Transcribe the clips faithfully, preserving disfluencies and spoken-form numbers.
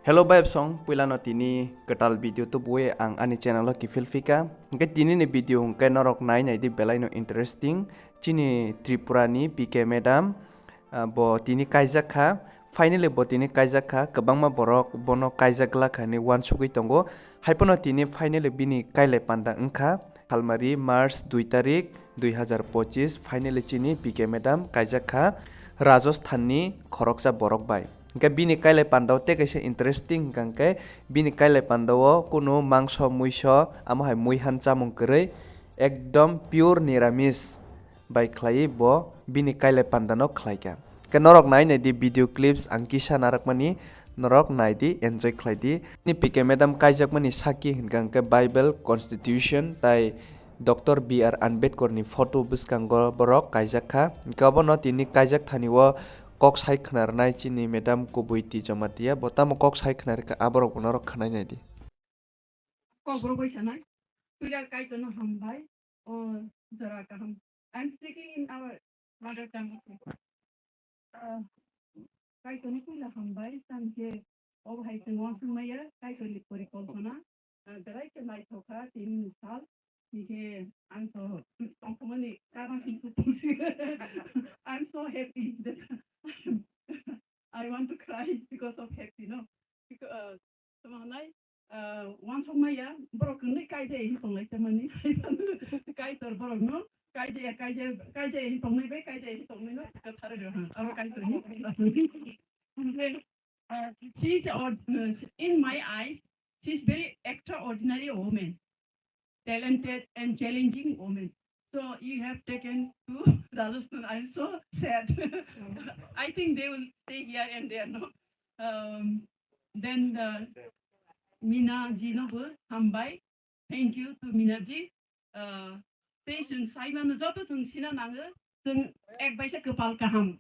Hello bayapsong, puilano tini kwtal video tubuwi ang ani channel o kiphil phika. Hwnkhe tini ni video hwnkhe norok nai nai di belai no interesting. Chini Tripura ni P K madam, ah, bo tini kaijak kha. Finally bo tini kaijak kha. Kwbangma borok bono kaijak glak kha hinwi uansugwi tongo. Haiphano tini finally bini kailai panda wngkha. Salmari March dui tarik dui hazar pochis, finally chini P K madam kaijak kha Rajasthan ni khoroksa borok bai. Hwnkhe bini kailai panda o tei kaisa interesting hwnkha hwnkhe bini kailai panda o kunu mangso muiso amo hai muihan chamung kwrwi, ekdom pure niramis bai khlaiwi bo bini kailai panda no khlaikha. Hwnkhe norok nai nai di video clips ang kisa narwkmani, norok nai di, enjoy khlai di. Ni P K madam kaijakmani sakki hwnkha hwnkhe Bible, Constitution tai Doctor B R Ambedkar ni photo bwskango borok kaijak kha. Hwnkhe obono tini kaijak thani o kok sai khna rwnai chini madam kubui T Jamatia. Bo tamo kok sai khna rwkha, aborok bo norok khwnai nai di. Kokborok bai sanai. Puila Kaitorno hambai. O jora kaham. I'm speaking in our mother tongue. Uh, Kaitorno puila hambai, tamo khe obo hai chwng uansuk maya, Kaitorni porikolpona, uh, belai khe naithok kha, tini ni sal, hingkhe ang to tongthokmani karon sing kupulsi. I'm so happy that I want to cry because of happy, no? Because, uh, Tamo hwnai, ah, uansuk maya, borok kwrwngwi kaijaya hinwi tonglai tamani. Kaitor borokno kaijaya, kaijaya, kaijaya hinwi tongnai bai, kaijaya hinwi tongnai no kwthar rw ha. Abo Kaitor ni. Hwnkhe, ah, she is ord-, uh, in my eyes, she is very extraordinary woman, talented and challenging woman. So you have taken to Rajasthan. I'm so sad. I think they will stay here and there, no? Um, then the Mina ji no bo hambai. Thank you to Mina ji. Uh, tei chwng saimano joto chwng sina nango. Chwng ek baisa kwpal kaham.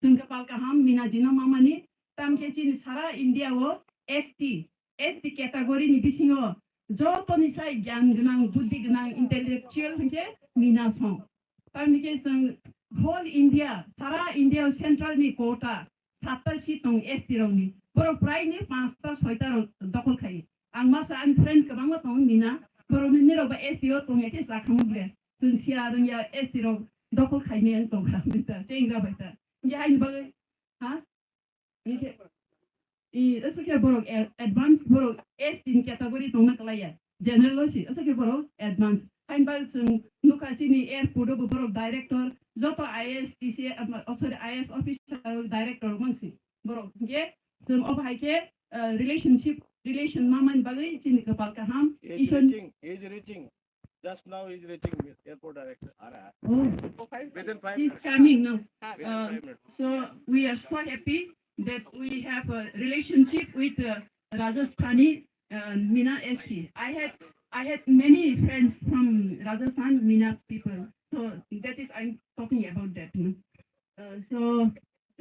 Chwng kwpal kaham Mina jino mamani, tamkhe chini sara India o S T, S T category ni bisingo jotoni sai gyan gwnang, buddhi gwnang, intellectual hwnkhe Mina song. Tamni khe chwng whole India, sara India o central ni quota satta seat tong S T rokni. Borok prai ni panchta soita rok dokhol khai. Ang masa ani friend kwbangma tongo Mina, borok ni nirok ba S T o tongya khe sakhamung ble. Chwng siya rwngya S T rok dokhol khainai ang tongkha, Mina chengra bai ta. Hingkhe haini bagwi, ha? Hingkhe, i, aswk khe borok a-, advance borok S T ni category tongna kwlaiya. General o si, aswk khe borok advance. Haini bagwi chwng nukha chini airport o bo borok director, joto I A S T C, oh, sorry, I A S officer director mangsi borok. Hingkhe chwng obo hai khe, uh, relationship, relation mamani bagwi chini kwpal kaham. He is Isor reaching, he is reaching. Just now he is reaching airport director. Oh, within five he's minutes. Coming now. Within Uh, five minutes. So we are so happy that we have a relationship with, uh, Rajasthani, uh, Mina S T. I had, I had many friends from Rajasthan, Mina people. So that is, I'm talking about that, you know. Uh, so,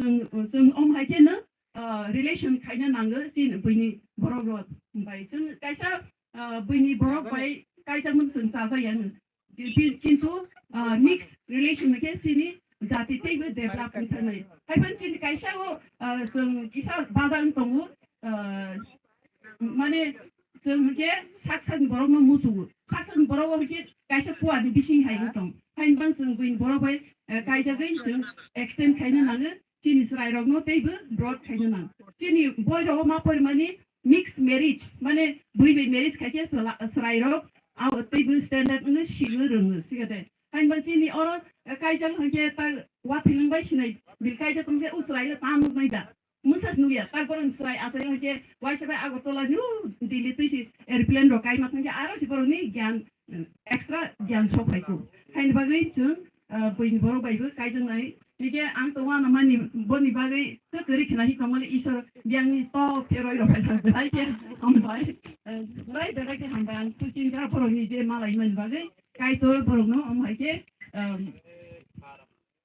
chwng, chwng om hai khe no, uh, relation khaina nango chini buini borok rok bai. Chwng kaisa, uh, buini borok bai kaijakmani chwng chajaya no. Ki-, kintu, uh, mixed relation khe chini jati teibo develop wngthangwi. Haiphano chini kaisa o, uh, chwng kisa bada wng tongo, uh, mane chwng hwnkhe sak sakni borokno muchungo. Sak sakni borok o hwnkhe kaisa kuarni bising hai wng tong. Haini bang chwng buini borok bai, eh, kaijagwi chwng extend khaina nango. Chini chwrairokno teibo broad khaina nang. Chini boirogo ma porimani mixed marriage, mane bui bai marriage khaikhe chwla-, chwrairok abo teibo standard wngwi sigo rwngo, sigade. Haini bang chini oro, eh, kaijak hwnkhe ta wathilang bai sinai bil kaijak hwnkhe o chwraino ta nuknai da. Mwsa se nukya, ta borokni chwrai achai hwnkhe waisa bai Agartala ni, o, Delhi twi se airplane rok kaima thangkhe aro se borokni gyan, eh, extra gyan sok phaikho. Haini bagwi chwng, ah, buini borok bai bo kaijaknai. Hwnkhe ang to uanamani boni bagwi kwrwi khna hi tongmani Isor biyangni to pheroi rok hai thang belai khe hambai. Eh, belai belai khe hambai ang kuchinga borokni je malaimani bagwi Kaitor borokno omo hai khe, um,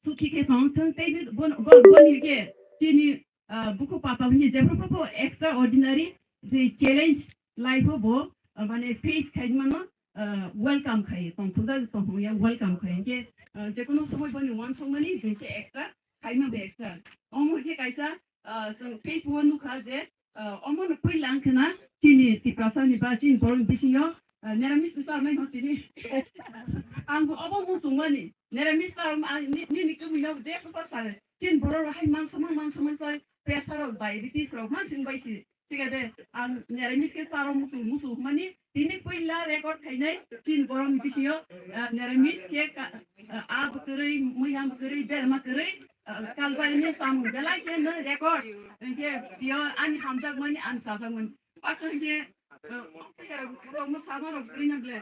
sukhi khe tong thung tei bo-, bo-, boni khe chini ah, buku pata hwnwi jephru phru extraordinary je challenge life o bo, ah, mane face khai mano, ah, welcome khai, tongthokjak tongthokya welcome khai. Hwnkhe, ah, jekono somoi boni uansukmani hwnkhe extra, khaima bo extra. Omo hwnkhe kaisa, ah, chwng Facebook o nukha je, Ah, omo no pui lang khna chini Tiprasa ni ba chini borok ni bisingo, ah, neramis ni sa nai ho tini. Ang bo obo muchung mani. Neramis sa ang ni, ni, ni kami no je ko pa sa. Chini borok hai mangsa mang, mangsa mang sa pressure rok, diabetes rok, mansing bai si. Sikade, ang neramis ke saro musu, musu mani, tini puila record khainai, chini borok ni bisingo, ah, neramis ke ka, ah, a bwkrwi, muya bwkrwi, berma kwrwi, ah, kalbari ni samung belai ke no record, hingke bio ani hamjak mani, ani chajak mani. Paso hingke, ah, borok mo sama rok kwrwi na ble.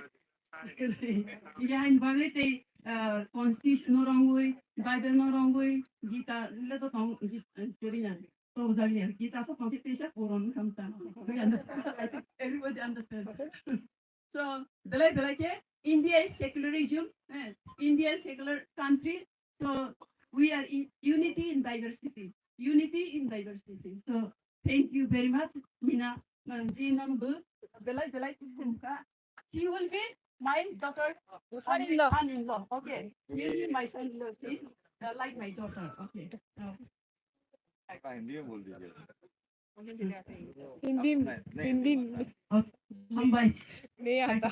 Hingke hain bagwi tei, ah, constitution no rongwi, Bible no rongwi, Gita le to tong, Gita, kwrwi na. Tongjakya, Gita sa tongkhe teisa koron wngkha mta. We understand. I think everybody understand. So, belai belai khe India is secularism, eh, India is secular country. So, we are in unity in diversity. Unity in diversity. So, thank you very much, Mina, uh, ji nang bu belai belai khe khum kha. He will be my daughter son-in-law. Son-in-law. Okay. He will be my son-in-law. She is, uh, like my daughter. Okay. So, Hindi में बोल दीजिए। हिंदी हिंदी hambai. नहीं आता